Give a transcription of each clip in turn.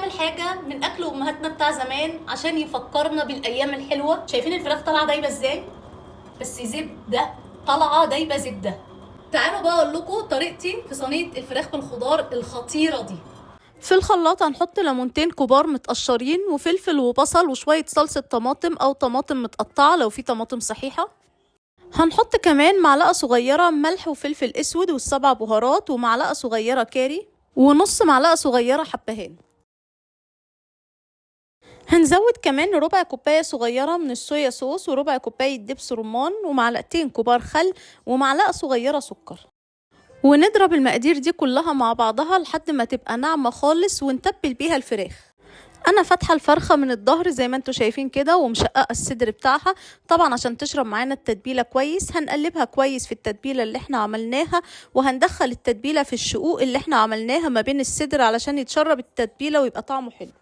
نعمل حاجة من اكل امهاتنا بتاع زمان عشان يفكرنا بالايام الحلوة. شايفين الفراخ طالعه دايبه ازاي؟ بس زبدة، طالعه دايبه زبدة. تعالوا بقى اقول لكم طريقتي في صينية الفراخ بالخضار الخطيرة دي. في الخلاط هنحط ليمونتين كبار متقشرين وفلفل وبصل وشوية صلصه طماطم او طماطم متقطعه لو في طماطم صحيحه. هنحط كمان معلقه صغيرة ملح وفلفل اسود والسبع بهارات ومعلقة صغيرة كاري ونص معلقه صغيرة حبهان. هنزود كمان ربع كوباية صغيرة من الصويا صوص وربع كوباية دبس رمان ومعلقتين كبار خل ومعلقة صغيرة سكر، ونضرب المقادير دي كلها مع بعضها لحد ما تبقى ناعمة خالص ونتبل بيها الفراخ. انا فاتحة الفرخه من الظهر زي ما انتوا شايفين كده ومشققه الصدر بتاعها طبعا عشان تشرب معانا التتبيله كويس. هنقلبها كويس في التتبيله اللي احنا عملناها، وهندخل التتبيله في الشقوق اللي احنا عملناها ما بين الصدر علشان يتشرب التتبيله ويبقى طعمه حلو.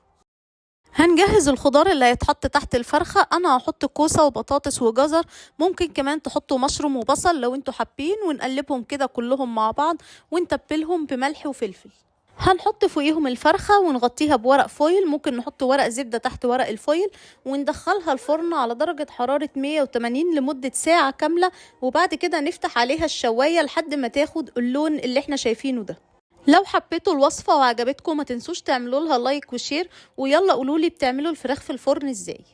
هنجهز الخضار اللي هيتحط تحت الفرخة. انا هحط كوسة وبطاطس وجزر، ممكن كمان تحطوا مشروم وبصل لو انتوا حابين، ونقلبهم كده كلهم مع بعض ونتبلهم بملح وفلفل. هنحط فوقيهم الفرخة ونغطيها بورق foil، ممكن نحط ورق زبدة تحت ورق ال foil، وندخلها الفرن على درجة حرارة 180 لمدة ساعة كاملة، وبعد كده نفتح عليها الشواية لحد ما تاخد اللون اللي احنا شايفينه ده. لو حبيتوا الوصفة وعجبتكم ما تنسوش تعملوا لها like و share، ويلا قولولي بتعملوا الفراخ في الفرن ازاي.